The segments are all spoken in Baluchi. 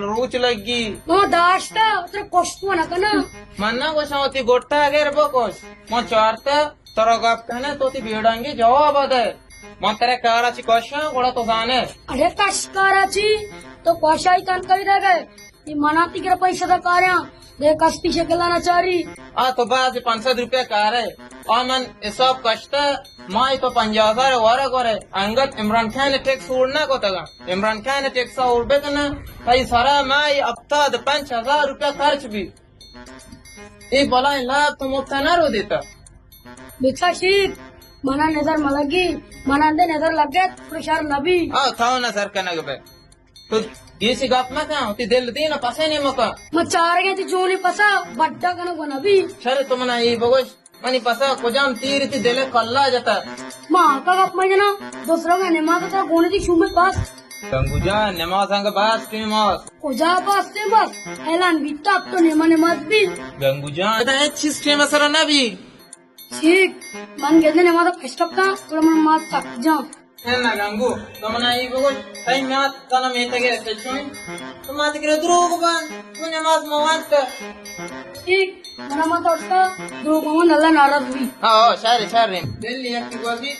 روچ لگی۔ ما داشتا، ترا کشت و نہ کنا۔ من نہ گوشاں وتی گٹا اگر بکش۔ من چارتا، ترا گپ کنے تو تی بیڑانگی جواب دے۔ من ترا کارا چی کشاں، گڑا تو زانے۔ اڑے کش کارا چی؟ تو کشائی کن کئی دے گئے۔ یہ منا تی گر پیسہ دا کاریاں۔ دے کستی شکل نہ چاری۔ آ تو باز پانچ سد روپیہ کارے۔ آ من حساب کشتا۔ مائی تو پنجاہ ہزار ورگ ورے، انگت عمران خان ٹیکس اوڑ نہ کتگا۔ عمران خان ٹیکس اوڑ بکنا، تئی سرا مائی ہفتاد پنچ ہزار روپیہ خرچ بی۔ اے بلائیں لاپ تو مفت نہ رو دیتا۔ بچا شیک، منا نظر ملگی، منا اندے نظر لگت، پر شر نبی۔ آ، تھاو نظر کنگ بے۔ تو گیشی گپ مکن، تی دل دین پسے نہ مکن۔ ما چارگیں تی جونی پسا بڈا کنگ و نبی۔ شر تو منا اے بگوش، منی پسا کجام تیر تی دل کلا جتا؟ ما آقا گپ مجنا، دوسرا کا نماز تا گونی تی شومے پاس۔ گنگو جان، نماز انگ باز ٹیم آس۔ کجا باز ٹیم آس؟ اعلان بیتا اب تو نما نماز بی۔ گنگو جان، ادا ہچ چیز ٹیم سر نہ بی۔ ٹھیک، من گندے نماز پش کپتا، تو من مات تک جان۔ اے نہ گنگو، تو منا اے بگوش، تئی مات زانا میتگے رسے چوئیں؟ تو مات کرے دروغ بند، تو نماز مواد کر۔ ٹھیک، منا مات اٹھتا، دروغ بند اللہ ناراض بی۔ ہاں، ہاں، شر، شر۔ دل یک گوزی،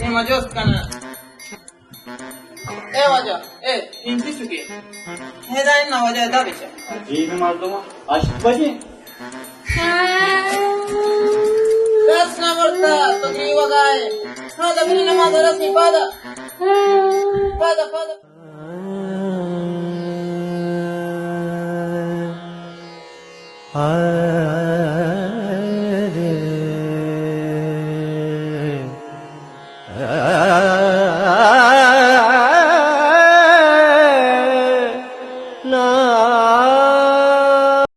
اے مجوز کنا۔ اے واجہ، اے، انتی سکے۔ اے دا انا واجہ، ادا بچا۔ جی، نماز دو، ہشت بجے۔ دست نہ مرتا، تو گریوگا ئے۔ ہاں، دبلی نماز رسی، پادا۔ پادا، پادا۔